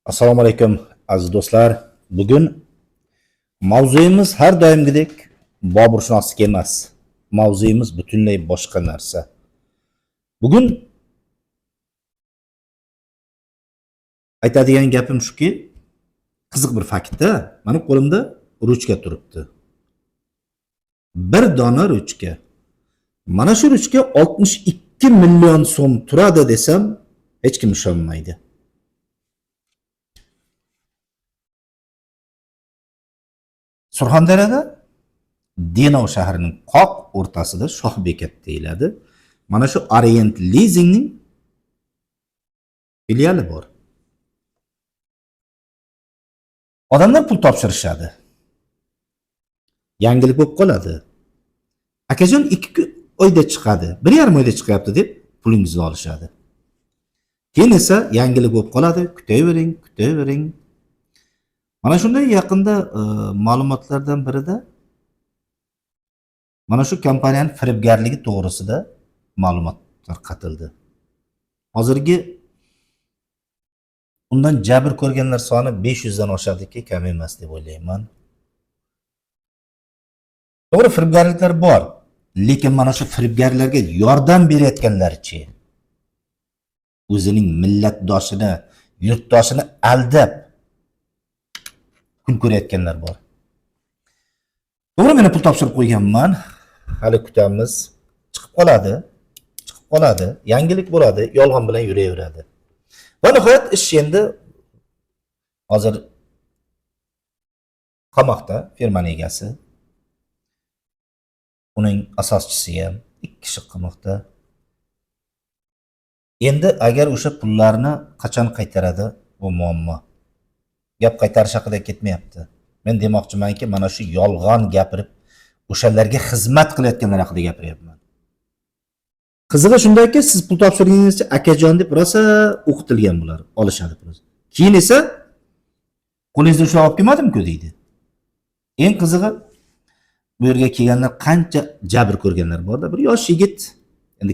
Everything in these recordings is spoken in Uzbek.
Assalomu alaykum, aziz do'stlar. Bugun mavzuyimiz har doimgidek boburshunoslik emas. Mavzuyimiz butunlay boshqa narsa. Bugun aytadigan gapim shuki, qiziq bir faktda, mana qo'limda ruchka turibdi. Bir dona ruchka. Mana shu ruchka 62 million so'm turadi desam, hech kim ishonmaydi. Surxondaryoda Denov shahrining qoq o'rtasida Shohbekat deyiladi. Mana shu Orient Leasingning filiali bor. Odamlar pul topshirishadi. Yangilik bo'lib qoladi. Akajon 2 oyda chiqadi, 1,5 oyda chiqyapti deb pulingizni olishadi. Keyin esa yangilik bo'lib qoladi, kutavering, kutavering. Mana shunday yaqinda ma'lumotlardan birida mana shu kompaniyaning firibgarligi to'g'risida ma'lumot tarqatildi. Hozirgi undan jabr ko'rganlar soni 500 dan oshadiki, kam emas deb o'ylayman. To'g'ri, firibgarliklar bor, lekin mana shu firibgarlarga yordam berayotganlarchi, o'zining millatdoshini, yurtdoshini aldab kun ko'rayotganlar bor. To'g'ri, men pul topshirib qo'yganman. Hali kutamiz. Chiqib qoladi. Chiqib qoladi. Yangilik bo'ladi, yolg'on bilan yuraveradi. Va nihoyat ish endi hozir qamoqda firmaning egasi. Uning asoschisi ham 2 kishi qamoqda. Endi agar o'sha pullarni qachon qaytaradi, bu muammo. Gap qaytarish haqida ketmayapti. Men demoqchimanki, mana shu yolg'on gapirib, o'shalarga xizmat qilayotganlar haqida gapiryapman. Qizig'i shundaki, siz pul topshirganingizcha akajon deb rosa o'qitilgan bular, olishadi pulni. Keyin esa qo'lingizda ushlab olib kelmadim-ku deydi. Eng qizig'i bu yerga kelganlar qancha jabr ko'rganlar borda. Bir yosh yigit, endi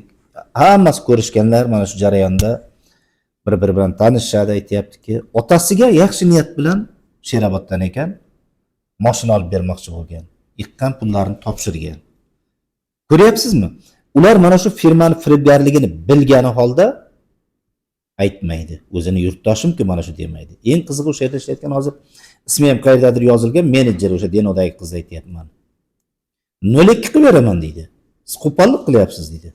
hammasi ko'rishganlar mana shu jarayonda bir-biri bilan tanishishadi, aytyaptiki, otasiga yaxshi niyat bilan Sheroboddan ekan, mashina olib bermoqchi bo'lgan. Yiqqan pullarini topshirgan. Ko'ryapsizmi? Ular mana shu firmani firibgarligini bilgani holda aytmaydi. O'zini yurtdoshim-ku mana shu demaydi. Eng qizig'i o'sha yerda ishlayotgan hozir ismi ham qayerdadir yozilgan menejer, o'sha Denovdagi qizni aytyapman. 0.2 qilib beraman deydi. Siz qo'pollik qilyapsiz deydi.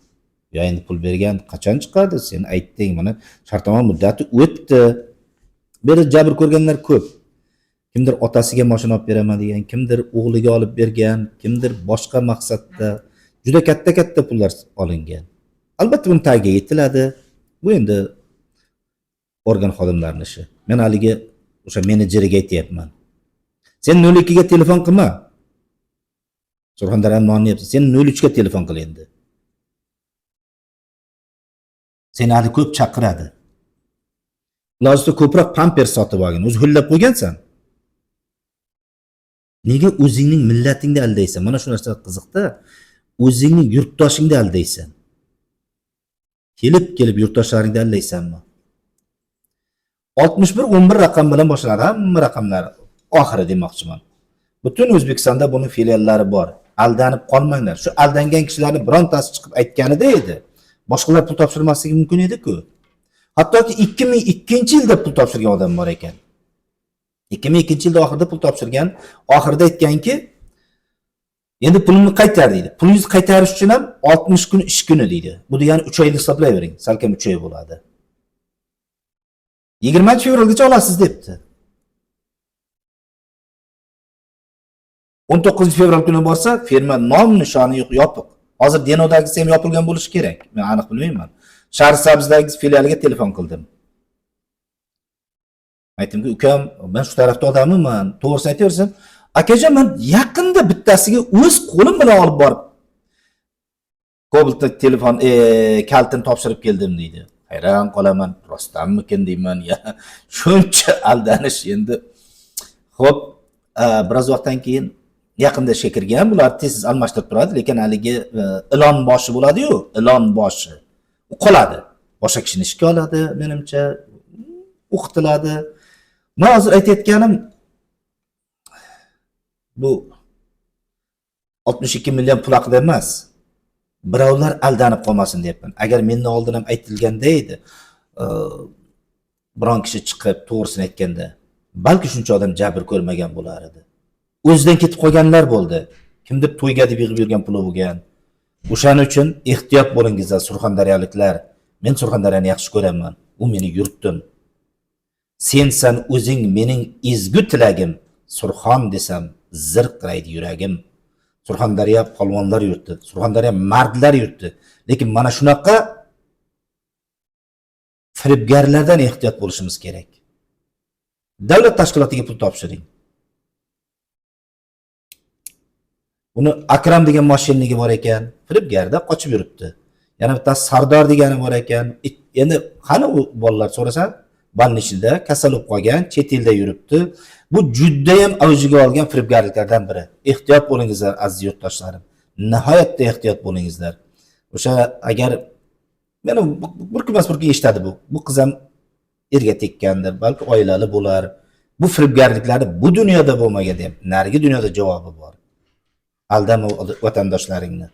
Ya endi pul bergan qachon chiqadi? Sen aytding, mana shartnoma muddati o'tdi. Bu yerda jabr ko'rganlar ko'p. Kimdir otasiga mashina olib beraman degan, kimdir o'g'liga olib bergan, kimdir boshqa maqsadda. Juda katta-katta pullar olingan. Albatta buni tagiga yetiladi. Bu endi organ xodimlarining ishi. Men haligi o'sha menejeriga aytyapman. Sen 02 ga telefon qilma. Surxondaryoning nonni yeyapsan. Sen 03 ga telefon qil endi. Seni hali ko'p chaqiradi. Ilojida ko'proq pampers sotib olgin. O'zi hullab qo'ygansan. Nega o'zingning millatingni aldaysan? Mana shu narsa qiziqda. O'zingning yurtdoshingni aldaysan. Kelib-kelib yurtdoshlaringni aldaysanmi? 61 11 raqam bilan boshlanadi hamma raqamlar. Oxiri demoqchiman. Butun O'zbekistonda buning filiallari bor. Aldanib qolmanglar. Shu aldangan kishilarning birontasi chiqib aytganida edi. Boshqalar pul topshirmasligi mumkin edi-ku. Hattoki 2002-yilda pul topshirgan odam bor ekan. 2002-yilda oxirida pul topshirgan, oxirida aytganki, endi pulimni qaytar deydi. Pulingizni qaytarish uchun ham 60 kun ish kuni deydi. Bu degani 3 oyni hisoblayvering. Salkam 3 oy bo'ladi. 20 fevralgacha olasiz debdi. 19 fevral kuni borsa, firma nom nishoni yo'q, yopiq. Hozir Denovdagisi ham yopilgan bo'lishi kerak. Men aniq bilmayman. Shahrisabzdagi filialiga telefon qildim. Aytdimki, ukam, men shu tarafda odamman, to'g'risini aytaversin. Akajon, men yaqinda bittasiga o'z qo'lim bilan olib borib Kobaltda telefon kalitini topshirib keldim deydi. Hayron qolaman, rostdanmikin deyman, ya shuncha aldanish endi. Xo'p, biroz vaqtdan keyin yaqinda ishga kirgan, bular tez almashtirib turadi, lekin haligi ilon boshi bo'ladi-yu, ilon boshi. U qoladi. Boshqa kishini ishga oladi, menimcha, o'qitiladi. Man hozir aytayotganim bu 62 million pul haqida emas. Birovlar aldanib qolmasin deyapman. Agar mendan oldin ham aytilganda edi, biron kishi chiqib to'g'risini aytganda, balki shuncha odam jabr ko'rmagan bo'lar edi. O'zidan ketib qolganlar bo'ldi. Kimdir to'yga deb yig'ib yurgan puli bo'lgan. O'shaning uchun ehtiyot bo'lingizlar, surxondaryoliklar. Men Surxondaryoni yaxshi ko'raman. U meni yurtim. Sensan o'zing mening ezgu tilagim. Surxon desam zirqiraydi yuragim. Surxondaryo polvonlar yurti, Surxondaryo mardlar yurti. Lekin mana shunaqa firibgarlardan ehtiyot bo'lishimiz kerak. Davlat tashkilotiga pul topshiring. Buni Akram degan moshinligi bor ekan, firibgarda qochib yuribdi. Yana bitta Sardor degani bor ekan. Endi qani u bolalar so'rasam, больничныйda kasal bo'lib qolgan, chet elda yuribdi. Bu judayam avjiga olgan firibgarliklardan biri. Ehtiyot bo'lingizlar, aziz yurtdoshlarim. Nihoyatda ehtiyot bo'lingizlar. O'sha agar meni bir kun emas, bir kun eshitadi bu. Bu qiz ham erga tekkandir, balki oilali bo'lar. Bu firibgarliklarni bu dunyoda bo'lmagan deb, narigi dunyoda javobi bor. Aldama vatandoshlaringni.